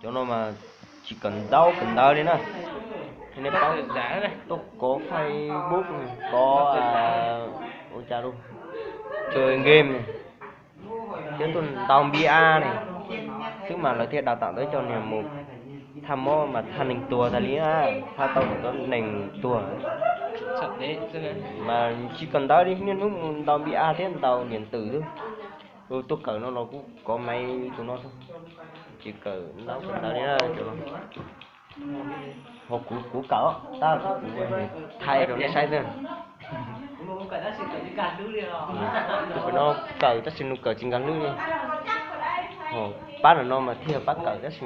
Cov no mas tsis kawm ntaub kawm ntawv li na. Nej paub, tuaj kov Facebook, kov ua cas, chơi game, thiab tuaj ntaus npi a ne xwb mas lawv thiaj đào tạo tau cov niag mus thaj mob mas thaj neeg tuag tas li, thaj tau cov neeg tuag. Mas tsis kawm ntawv li, niaj hnub mus ntaus npi a thiab ntaus điện tử xwb. Tuaj kawm no los kuj kov maiv tus no xwb, tsis kawm ntaub kawm ntawv li na. Ho kuv, kuv kawm tab kuv thaij rau nej saib xwb. Tus pem no kawm tab sis nws kawm tsis nkag hlwb li. Ho pab ntawm no mas thiaj pab kawm tab sis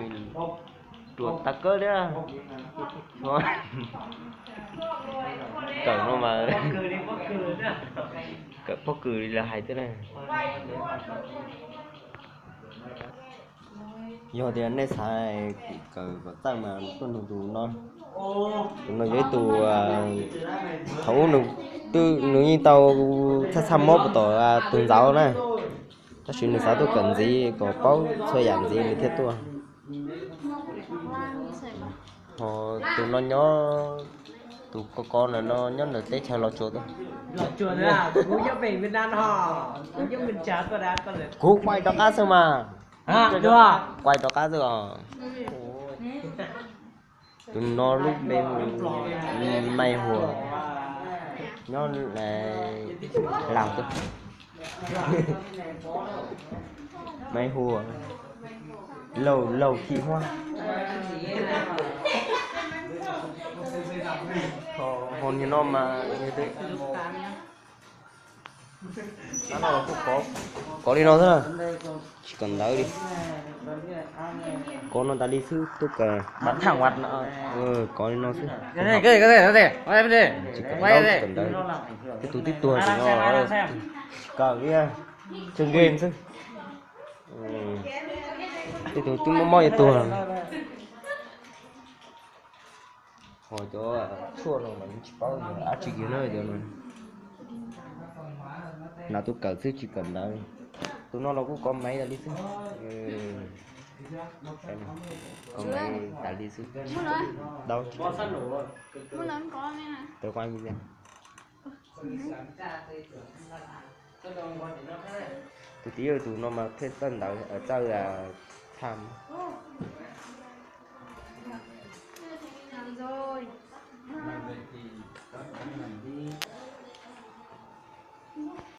ruam tag kawg li. Kawm no mas kawm pob kws li lawv hais xwb na. Yog tias nej xav kawm kom txawj mas tuaj nug tus no. Tus no yog ib tug, thaum ub nws, nws yeej tau txhaj txhaj mob puas tom tus ntxauv na, tab sis nws xav tuaj kawm ntxiv kom paub txhua yam ntxiv nws thiaj tuaj. Ho tus no nyob, tus ko ko ntawm no nyob ntawm teb chaws Los Tsuas tuaj. Kuv quay rov qab xwb mas. Quay rov qab xwb os. Tus no lub npe hu Maiv Huas, nyob Laus tuaj. Maiv Huas, Laus, Laus Thim Huab. Ho niag no mas, kov li no xwb, tsis kawm ntawv li. Kov no tas li xwb, tuaj kawm, kov li no xwb. Tsis kawm ntawv, tib tug twb tuag tus no, tsis kawm li, tsawg nkeeg xwb. Tib tug twb mob mob yuav tuag. Ho cov tshuaj no mas tsis paub yog dab tsi kiag na cov no. Nas tuaj kawm xwb tsis kawm ntawv. Tus no los kuj kov maiv tas li xwb. Kov maiv tas li xwb. Tsis kawm ntawv. Tus twg yog tus no mas thiaj txawj ntawv, txawj txhaj.